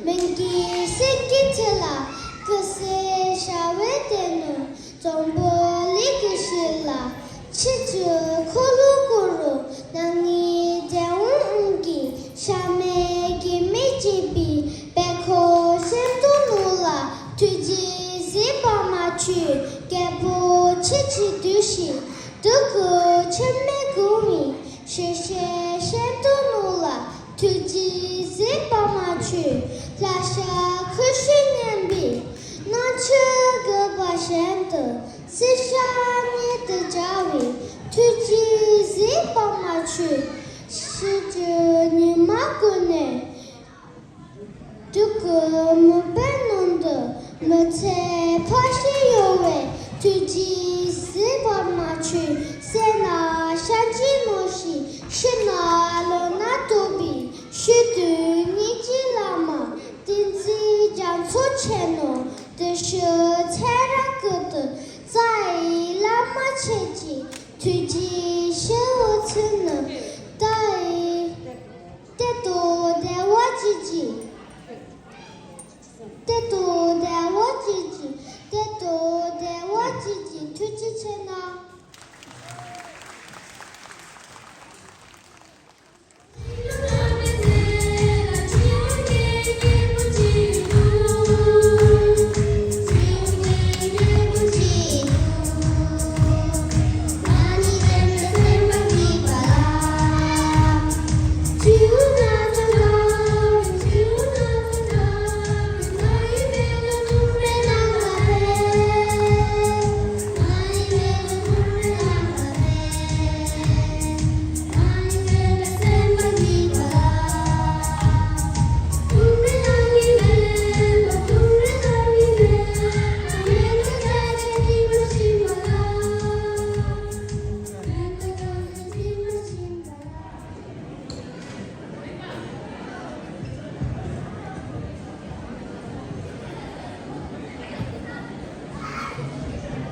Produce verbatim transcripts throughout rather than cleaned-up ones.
མིང་གི་སེང་གེ་ཁྲི་ལ། ཀུ་སེ་ཤ་བའི་དེ་ནོ། འཛམ་བུ་གླིང་གི་ཤུལ་ལ། ཆེ་ཆུང་འཁོར་ལོ་བསྐོར་རོ། ནག་ཉེས་འདྲེ་འོང་གི། ཤ་མེད་སྐྱེ་མེད་སྐྱེས་པའི། དཔལ་འཁོར་གཞན་དུ་ནོར་ལ། ཐུགས་རྗེས་གཟིགས་པ་མ་ཆོད། རྒྱལ་པོ་ཆེ་ཆེ་འདུ་ཤེས། སྡུག་གུ་ཆེ་མེད་དགོས་མིན། ཤེས་བྱའི་ཤེས་རྟོགས་ནོར་ལ། ཐུགས་རྗེས་གཟིགས་པ་མ་ཆོད། ལྷ་ཤ་ཁུ་ཤ་མཉམ་པའི། སྣང་ཆོས་དགོས་པ་གཞན་དུ། སྲིད་ཞག་ཉིད་དུ་བྱ་བའི། ཐུགས་རྗེས་གཟིགས་པ་མ་ཆོད། ཤི་ཆོས་ཉི་མ་ཀུན་ནས། སྡུག་གུ་མུན་པའི་ནང་དུ། མི་ཚེ་ཕར་ཕྱིན་གཡོ་བའི། ཐུགས་རྗེས་གཟིགས་པ་མ་ཆོད། བསད་ན་ཤ་འཕྲུལ་ནོར་ཞིག་ཤི་ན་ལོ་ན་ཐོབ་པའི། ཤི་དུས་སྙིང་རྗེ་བླ་མ། བསྟན་འཛིན་རྒྱ་མཚོ་ཆེན་ནོ། དེ་ཤི་ཚེ་རབས་ཀུན་ཏུ། རྩ་བའི་བླ་མ་ཁྱེད་ཀྱི། ཐུགས་རྗེའི་ཞབས་འོག་ཚུད་ནས། ད་ཡི། གཏེར་དང་བདེ་བ་ཅན་གྱི། གཏེར་དང་བདེ་བ་ཅན་གྱི། གཏེར་དང་བདེ་བ་ཅན་གྱི། ཐུགས་རྗེ་ཆེ་གནང་།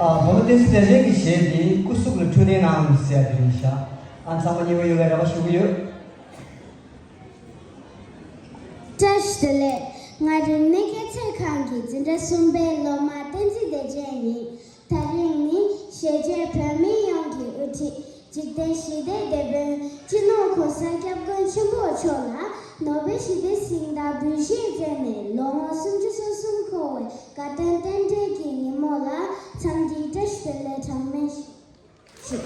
ཨ། བུ་མོ་བསྟན་འཛིན་བདེ་ཆེན་གྱི་གཞས་འདི་སྐུ་གཟུགས་ལ་འཕྲོད་བསྟེན་གནང་ཟེར་ཡ་དེ་རེད་ཤག་ཨ། ཚང་མ་མཉེས་པོ་ཡོད་པའི་རེ་བ་ཞུ་གི་ཡོད། བཀྲ་ཤིས་བདེ་ལེགས། ང་རིག་གནས་སྐྱེད་ཚལ་ཁང་གི་འཛིན་གྲྭ་གསུམ་པའི་སློབ་མ་བསྟན་འཛིན་བདེ་ཆེན་ཡིན། ད་རིང་ནི་གཞིས་བྱེས་བོད་མི་ཡོངས་ཀྱི་དབུ་ཁྲིད། འཇིག་རྟེན་ཞི་བདེའི་དེད་དཔོན་སྤྱི་ནོར་གོང་ས་སྐྱབས་མགོན་ཆེན་པོ་མཆོག་ལ་ནོ་བེལ་ཞི་བདེའི་གཟེངས་རྟགས་འབུལ་བཞེས་མཛད་ནས་ལོ་ངོ་སུམ་ཅུ་སོ་གསུམ་འཁོར་བའི་དགའ་སྟོན་རྟེན་འབྲེལ་གྱི་ཉིན་མོ་ལ་འཚམས་འདྲིའི་བཀྲ་ཤིས་བདེ་ལེགས་གྲངས་མེད་ཞུ།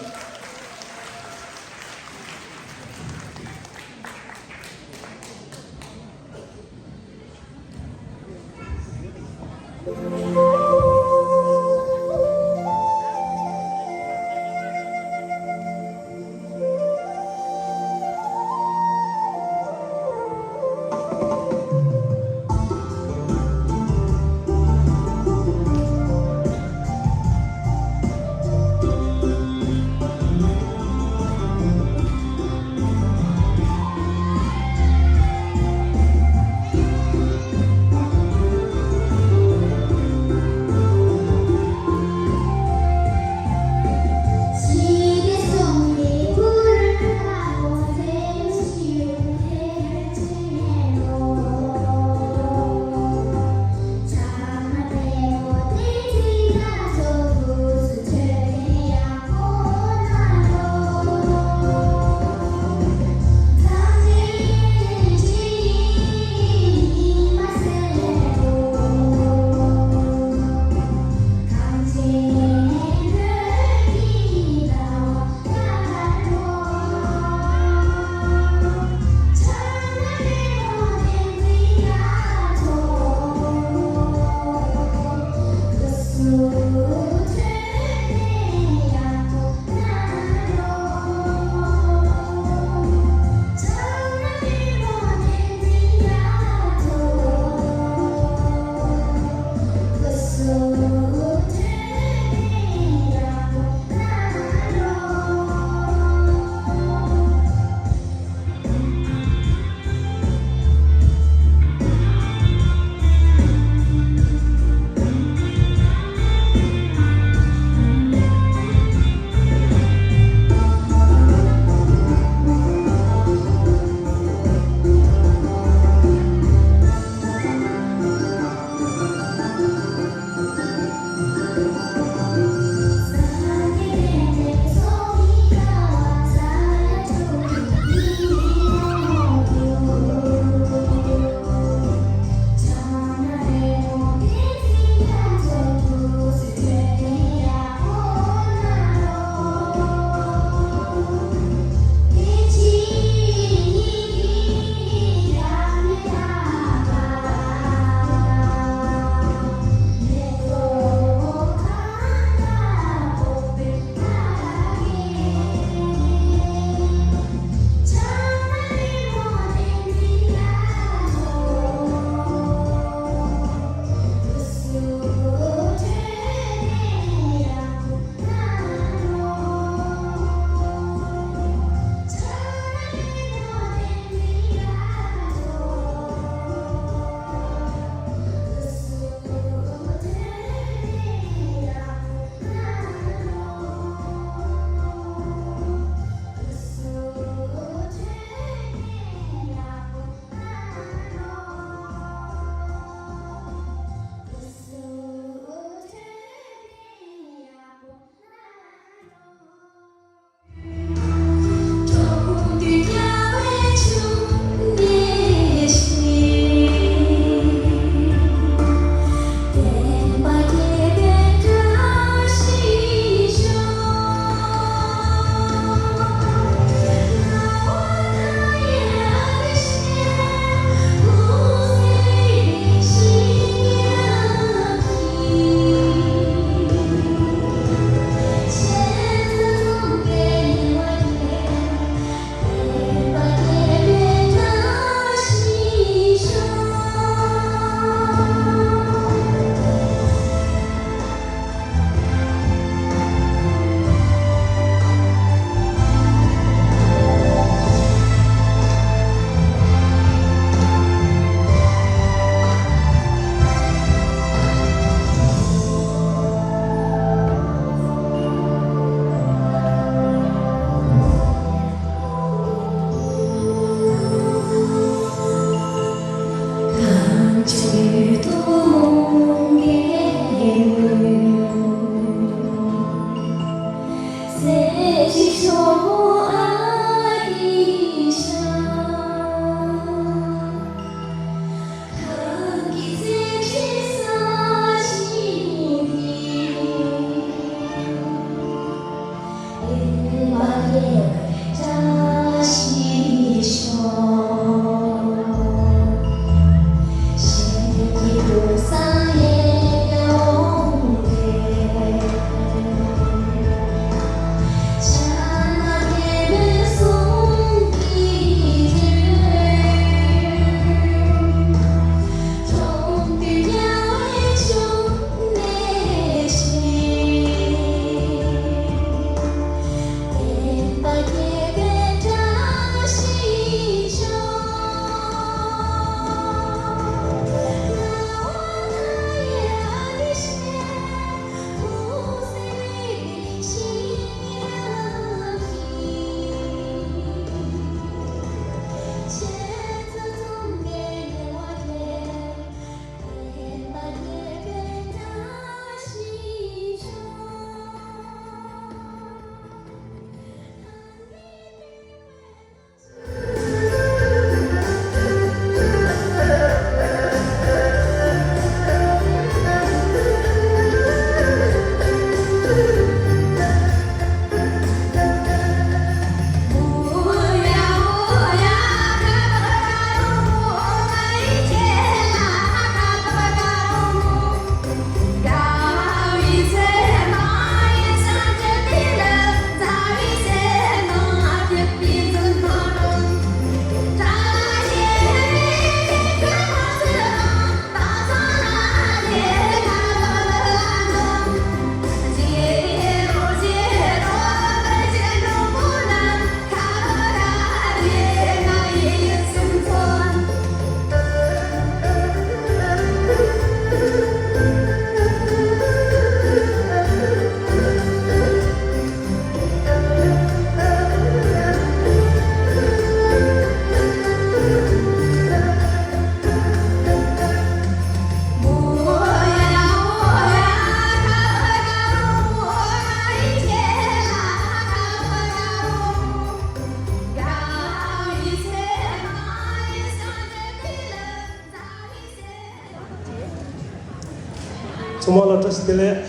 ཚང་མ་ལ་བཀྲ་ཤིས་བདེ་ལེགས།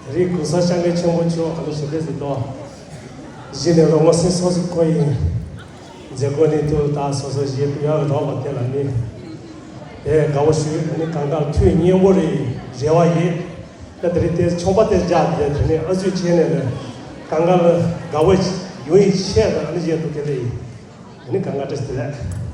དེ་རིང་གོང་ས་སྐྱབས་མགོན་ཆེན་པོ་མཆོག་ཨ་ནི་ཞུ་སྐད་ཟིན་ཏོ། གཞི་ནས་རོགས་མ་སེང་སོ་སོ་ཁོ་ཡིན། མཛད་སྒོ་ནི་ཏུ་ད་སོ་སོ་གཞི་ཡག་རོགས་པ་དེ་ལ་ནི། དེ་དགའ་བོ་ཞུ་ཨ་ནི་གང་ག་ལ་དུས་མཉམ་པོ་རེ་རེ་བ་ཡིན། ད་དེ་རིང་དེ་ཆོང་པ་དེ་རྒྱག་དེ་དེ་ནི་ཨ་ཚུགས་བྱས་ནས་ནི་གང་ག་ལ་དགའ་བོ་ཡོང་ཡི་ཆེ་ད་ཨ་ནི་བཞིན་དུ་དེ་ལས་ཡིན། ཨ་ནི་གང་ག་བཀྲ་ཤིས་བདེ་ལེགས།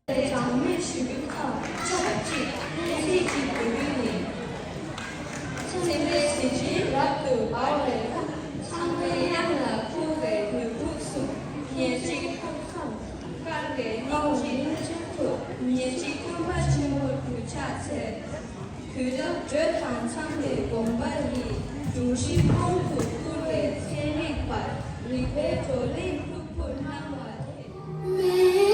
གྲངས་མེད་ཞུ་རྒྱུ་ཁག་ཆེ་བ་གཅིག་གསལ་བཤད་ཅིག་འབུལ་རྒྱུ་ཡིན། ཚེ་འདས་གཟི་བརྗིད་རབ་ཏུ་འབར་བའི་ཁམས། ཚངས་པའི་དབྱངས་ལ་འཁོར་བའི་ནོར་བུ་གསུམ། ཉེར་གཅིག་ཐུགས་བསམ་དཀར་བའི་སྙིང་རྗེའི་སྤྱན་ཐུགས། ཉེར་གཅིག་ཁམས་པ་ཆེན་པོ་གདུལ་བྱ་ཚེ། དུས་རབས་བགྲོད་དང་འཚམས་པའི་དགོངས་པ་ཡིས། འབྱུང་བཞི་ཀུན་ཏུ་བསྐུལ་བའི་ཚེ་རིང་བར། རིག་པའི་བགྲོ་གླེང་ལྷུག་པོར་གནང་བ་དེ།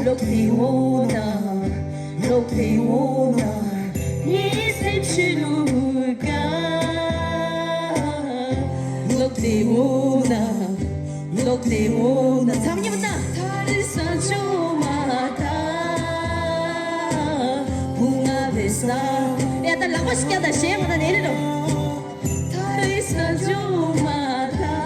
ལོག་སྟེ་འོང་ན། ལོག་སྟེ་འོང་ན། ངའི་སེམས་ཤི་ལུག་ག་ལོག་སྟེ་འོང་ན། ལོག་སྟེ་འོང་ན། ཚང་མ་མཉམ་དུ་ད། ཐ་རི་ས་ཇོ་མ་ཐ། བུང་བ་བེ་ས། ཡ་ད་ལག་པ་ཞིག་བརྐྱངས་དང་། གཞས་ང་ད་ནེ་རེ་རོ། ཐ་རི་ས་ཇོ་མ་ཐ།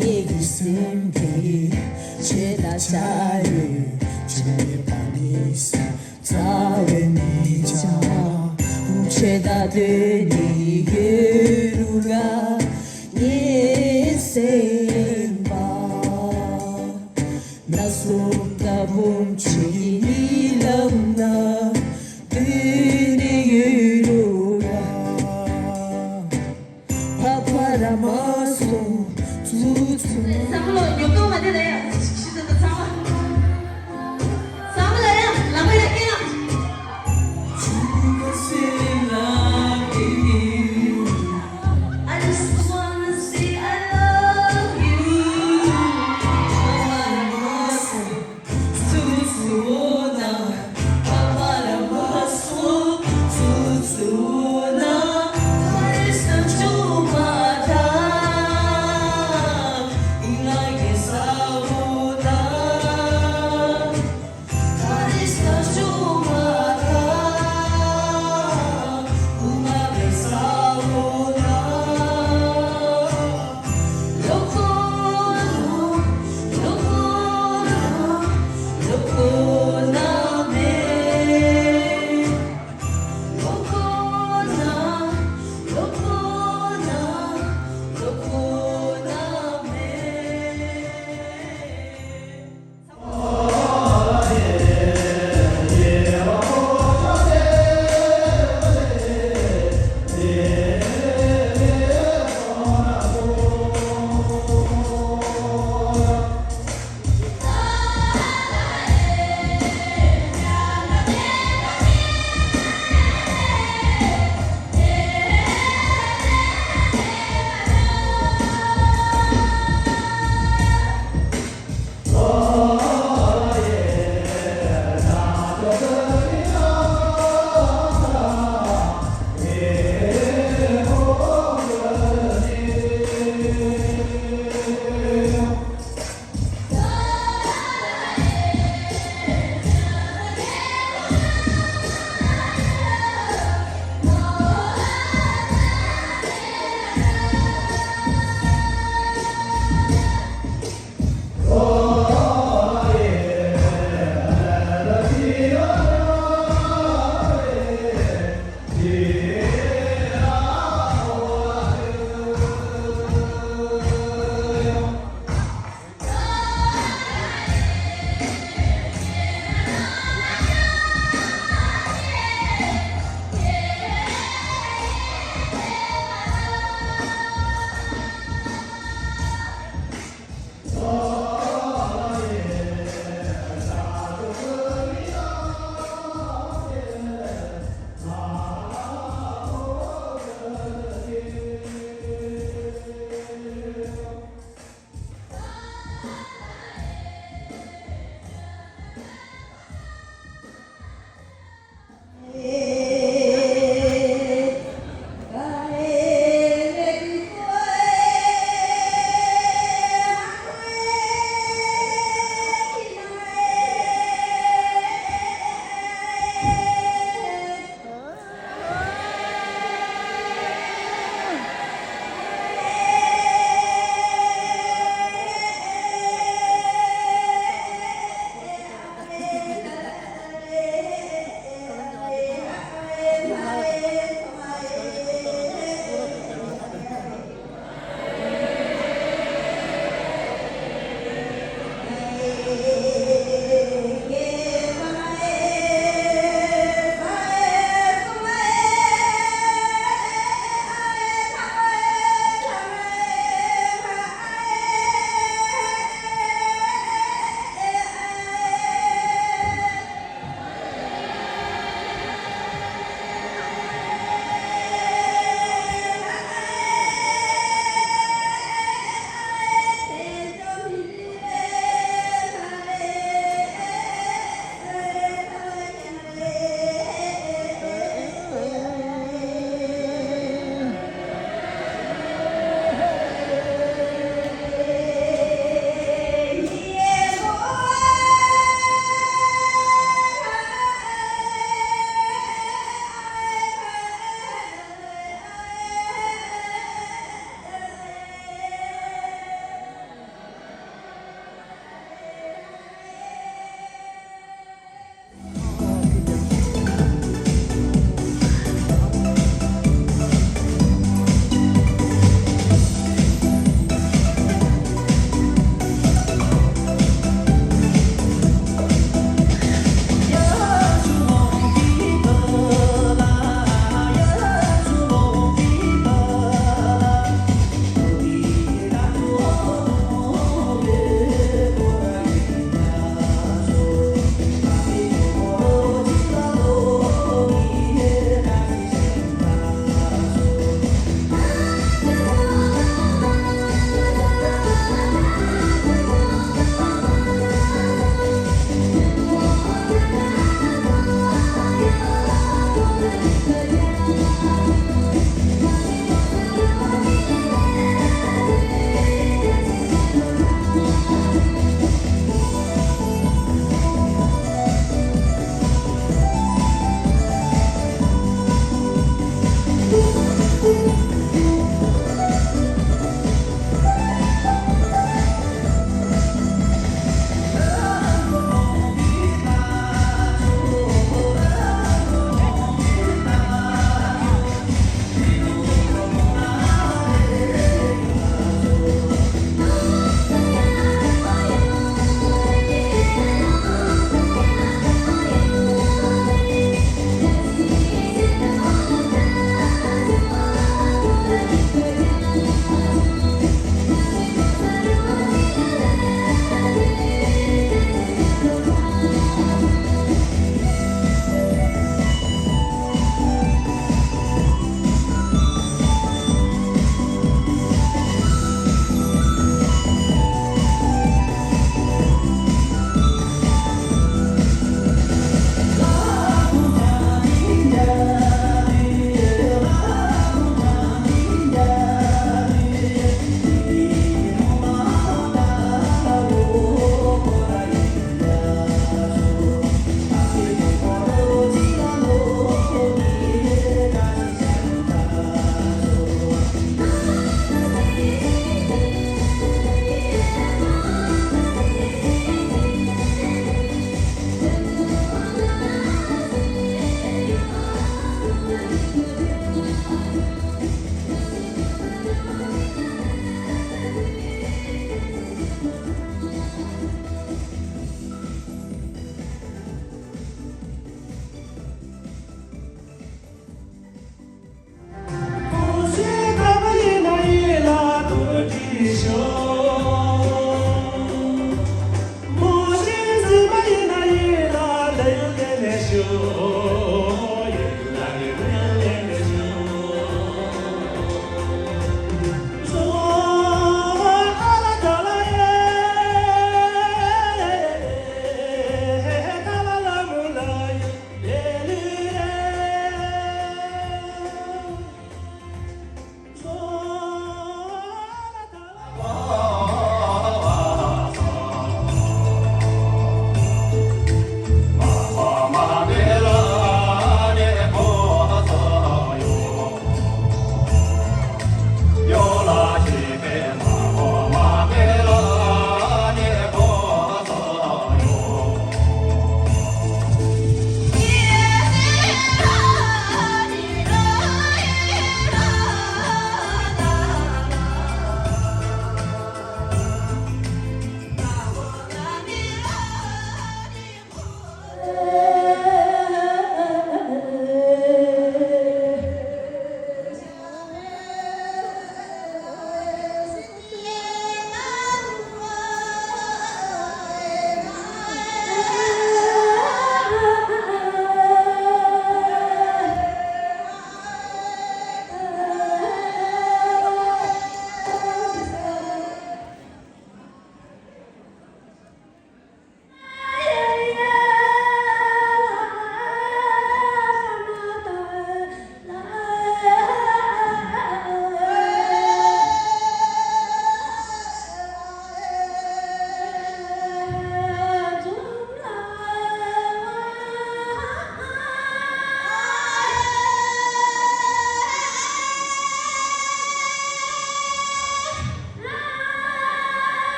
ངའི་སེམས་དེ་ཁྱེད་ལ་ཆགས་ཡོད། ཁྱེད་མེད་པ་ནི་ས། རྩ་བའི་མི་ཆགས། ཁྱེད་ད་དུས་ནི་ཡོད་རུ་ར། ངའི་སེམས་པ། ན་སོ་ད་བུམ་ཆུ་ཡི་ལམ་ན། དུས་ནི་ཡོད་རུ་ར། ཕ་ཕ་ར་མ་སོང་ཚུ་ཚུ། བསམ་བློ་ཉོབ་ཏོ་མ་དེ་ལ་ཡ། ཤི་ཟེར་ད་ཚང་མ། བསམ་བློ་ཡ་ལ་མ་ཡ་སྐྱེ་ན། ཨ་ལི་སུ་མ་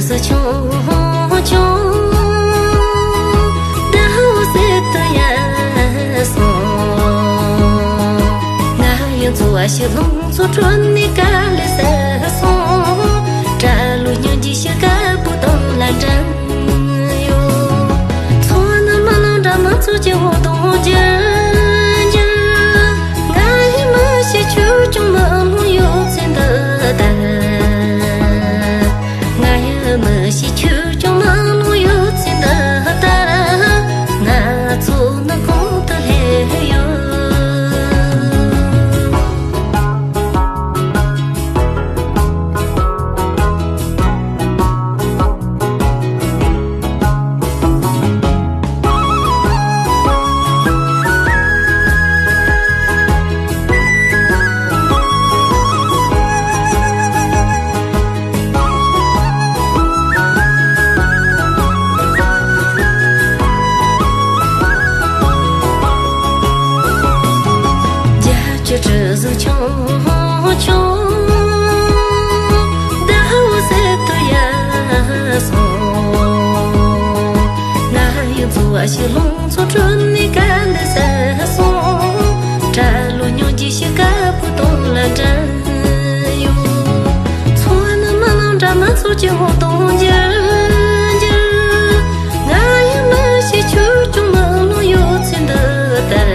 ཟི་ཆུང་ཆུང་ད་འོ་ཟེར་དུ་ཡ་སོང་། ང་ཡང་འཚོ་བ་ཞིག་ལྷུང་ཚོ་ཁྲོད་ནས་དཀའ་ལས་ཟ་སོང་། གྲྭ་ལོ་སྙུང་གི་ཞིག་དཀར་པོ་དང་ལ་འགྲན་ཡོད། ཚོ་ནི་མ་ལང་འདྲ་མ་ཚོ་ཀྱི་འོ་དང་འགྱུར་འགྱུར། ང་ཡི་མི་ཤེས་ཆོས་སྐྱོང་མ་ལུང་ཡོད་ཚེ་འདི་ལྟར། ང་ཡི་མི་ཤེས་ཆོས་སྐྱོང་མ་ལུང་ཡོད་ཚེ་འདི་ལྟར། ང་ཚོ་ནི་གོང་དུ་སླེབས་ཡོད། རྒྱ་ཆུ་གྲུ་གཟུགས་ཆུང་ཆུང་ཟླ་འོད་ཟེར་དུ་ཡལ་སོང་། ང་ཡི་འཚོ་བ་ཞིག་ལྷུང་ཚོ་ཁྲོད་ནས་དཀའ་ལས་ཟ་སོང་། གྲྭ་ལོ་སྙུང་གི་ཞིག་དཀར་པོ་དང་ལ་འགྲན་ཡོད། ཚོ་ནི་མ་ལང་འདྲ་མ་ཚོ་ཀྱི་འོ་དང་འགྱུར་འགྱུར། ང་ཡི་མི་ཤེས་ཆོས་སྐྱོང་མ་ལུང་ཡོད་ཚེ་འདི་ལྟར།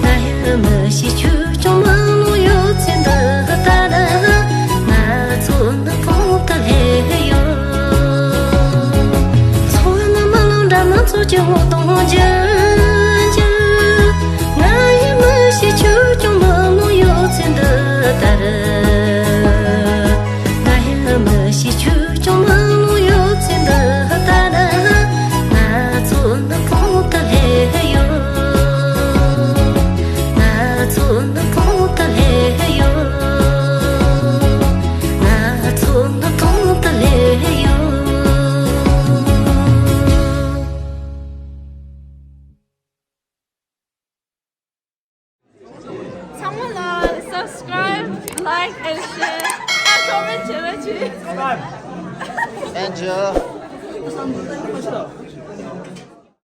ང་ཡི་མི་ཤེས་ཆོས་སྐྱོང་མ་ལུང་ཡོད་ཚེ་འདི་ལྟར། ང་ཚོ་ནི་གོང་དུ་སླེབས་ཡོད། ཚོ་ནི་མ་ལང་འདྲ་མ་ཚོ་ཀྱི་འོ་དང་འགྱུར་འགྱུར། ང་ཡི་མི་ཤེས་ཆོས་སྐྱོང་མ་ལུང་ཡོད་ཚེ་འདི་ལྟར། ང་ཡི་མི་ཤེས་ཆོས་སྐྱོང་མ་ལུང་ཡོད་ཚེ་འདི་ལྟར། ང་ཚོ་ནི་གོང་དུ་སླེབས་ཡོད། ང་ཚོ་ནི་གོང་དུ་སླེབས་ཡོད། ང་ཚོ་ནི་གོང་དུ་སླེབས་ཡོད། ཚང་མ་ལ་subscribe, like and share, and comment བྱེད་རོགས་གྱིས། Thank you.